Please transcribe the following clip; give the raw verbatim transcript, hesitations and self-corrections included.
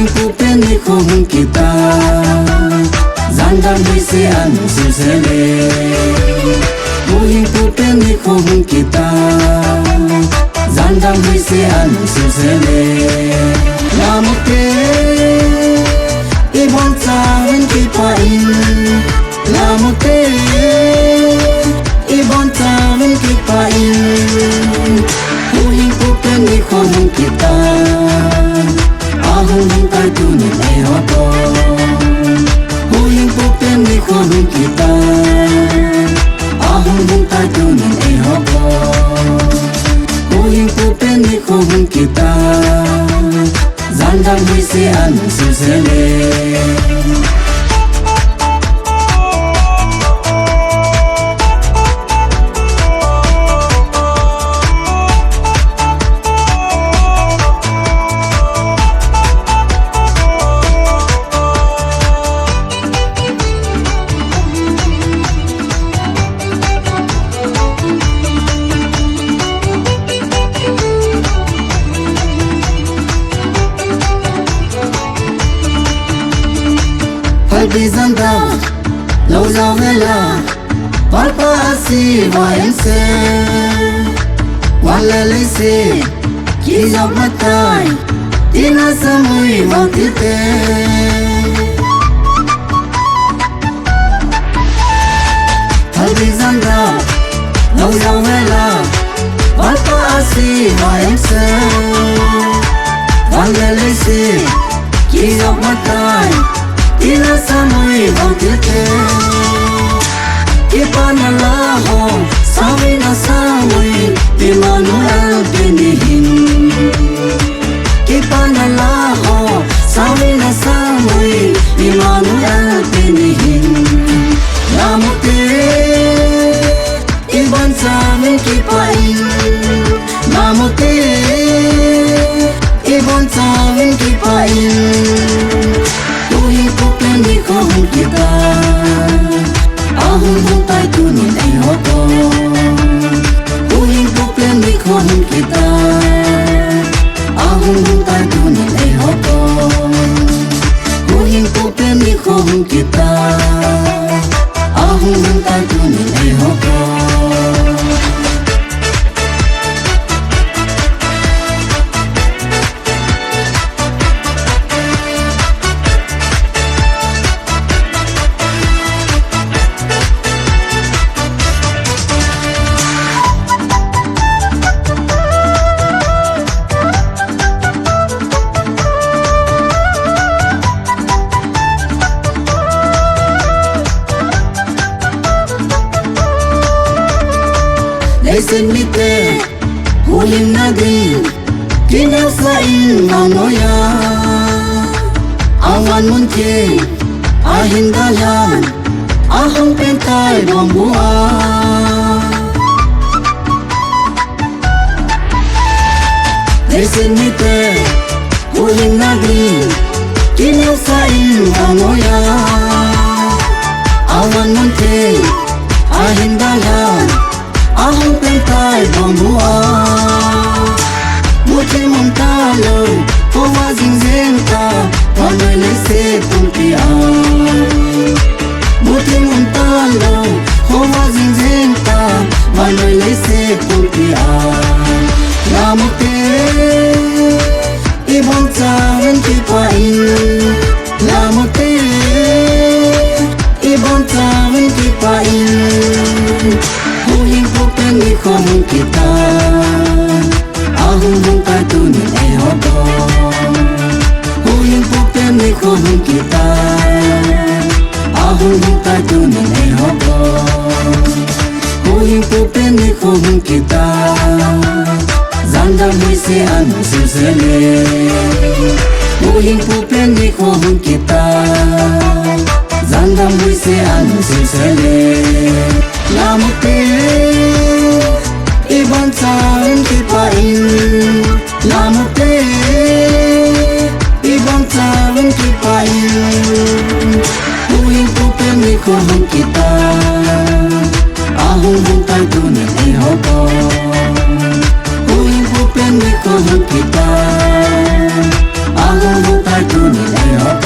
Huhhingpu pen nikho hung kit a, jandam huise anung suse le. Huhhingpu pen nikho hung kit a, jandam huise anung suse le. Lamute, ibonchauvin kipah in. Lamute, ibonchauvin kipah in. Huhhingpu pen nikho hung kit a, ahung lhung tai tunin eiho toh. Huhhingpu pen nikho hung kit a, ahung lhung tai tunin eiho toh. Huhhingpu pen nikho hung kit a, jandam huise anung suse le. Phalbi jandam, lou jao vela, Valpa ase va hemse. Van le leiset kijop matai, tina samui vang til te. Phalbi jandam, lou jao vela, Valpa ase va hemse. Van le leiset kijop matai, tina samui vang til te. Kipana la ho, sauvin asauvin, Immanuel pen ihin. Kipana la ho, sauvin asauvin, Immanuel pen ihin. Lamute, ibonchauvin kipah in. Lamute, ibonchauvin kipah in. Huhhingpu pen nikho hung kit a, ahung lhung tai tunin eiho toh. Huhhingpu pen nikho hung kit a, ahung lhung tai tunin eiho toh. Huhhingpu pen nikho hung kit a, ahung lhung tai tunin eiho toh. Leiset mite huhhingna ding kineosah in vannoi a, avan mun theng ahin dalhan, ahung peng tai bong bua. Leiset mite huhhingna ding kineosah in vannoi a, avan mun theng ahin dalhan, ahung peng tai bong bua. Muthim um talou, khovah jing jeng ta, vannoi leiset pumpi a. Muthim um talou, khovah jing jeng ta, vannoi leiset pumpi a. Lamute, ibonchauvin kipah in. Lamute, ibonchauvin kipah in. Huhhingpu pen nikho hung kit a, ahung lhung tai tunin eiho toh. Huhhingpu pen nikho hung kit a, ahung lhung tai tunin eiho toh. Huhhingpu pen nikho hung kit a, jandam huise anung suse le. Huhhingpu pen nikho hung kit a, jandam huise anung suse le. Lamute, ibonchauvin kipah in. Lamute, ibonchauvin kipah in. Huhhingpu pen nikho hung kit a, ahung lhung tai tunin eiho toh. Huhhingpu pen nikho hung kit a, ahung lhung tai tunin Ahi,